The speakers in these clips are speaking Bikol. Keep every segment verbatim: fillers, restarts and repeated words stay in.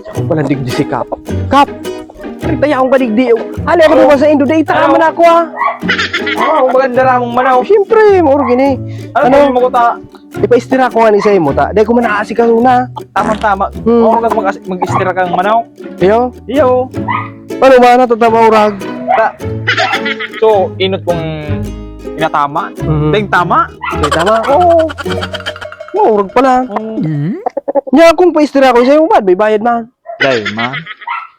Wala digdi si Kap. Kap! Rita yaong ka digdi. Hali ako naman sa indo. Dahil tama na ako, ah. Oh, maganda na mong manaw. Siyempre, mauro gini. Ano, ano? Mo ko ta? Ipaistira ko nga ni sa imo, ta. Dahil ko man nakaasikaso na. Tama-tama. Hmm. Oo, kasi mag- mag-istira kang manaw. Iyo? Iyo. Ano ba? Natatama urag? Ta- so, inot kong inatama. Mhm. Dahil tama. Ay, tama. Oo. Maurag pala. Oh. Nya akong paistira ko sa imo, bad, may bayad man. Dahil man.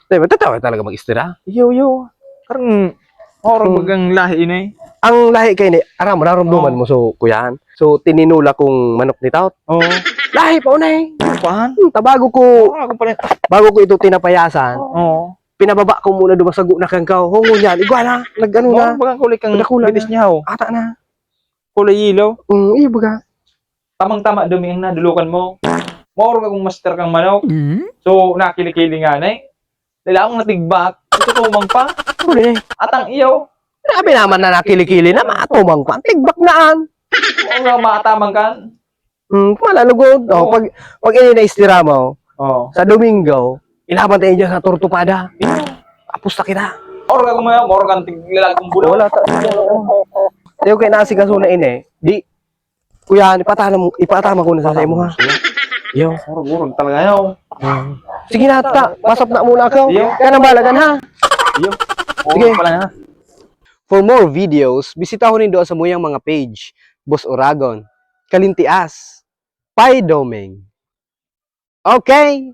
Di ba, tatawa talaga mag-istira? Iyo, iyo. Karang, oh, Hmm. bagang lahi ini. Ang lahi kayo ni, aram, nararamdaman Oo. mo, so, kuyan. So, tininula kong manok ni Taot. Oo. Lahi pa, unay. Paan? Hmm, tabago ko, Oh, ako pala. bago ko ito tinapayasan, Oo. pinababa ko muna dumasago na kang kao. Hungo niyan, igwa na, nag-ano na. Oh, bagang kulay kang Dakula bitis na. Niya, oh. Ata na. Kulay yellow. Mm, iyo baga. Tamang-tama, dumiang na, dulukan mo. Mauro kang master kang manaw. So, nakili-kili nga na eh. Dala akong natigbak. Ito tumang pa. Huli. Atang iyo. Grabe naman na nakili-kili na matumang pa. Tigbak na an. Oo nga, matamang kan. Hmm, kumalalugod. Oh, Oo. pag, pag ini na-istira mo, Oo. sa Domingo, ilaban tayo dyan sa Tortupada. Tapos na kita. Mauro kang manaw, mauro kang tiglalagong bulo. Wala ta. Tayo kayo nasikaso na ini. Di, kuya, ipatama, ipatama ko na sa, sa imo, ha? Yo. Mauro, mauro talaga yaw. Sige na, ta. Masap na muna ako. Iyo. Kanang balagan, ha? Iyo. Sige. Oo, pala na. For more videos, bisitahon nindo sa muyang mga page, Boss Oragon, Kalintias, Pai Doming. Okay?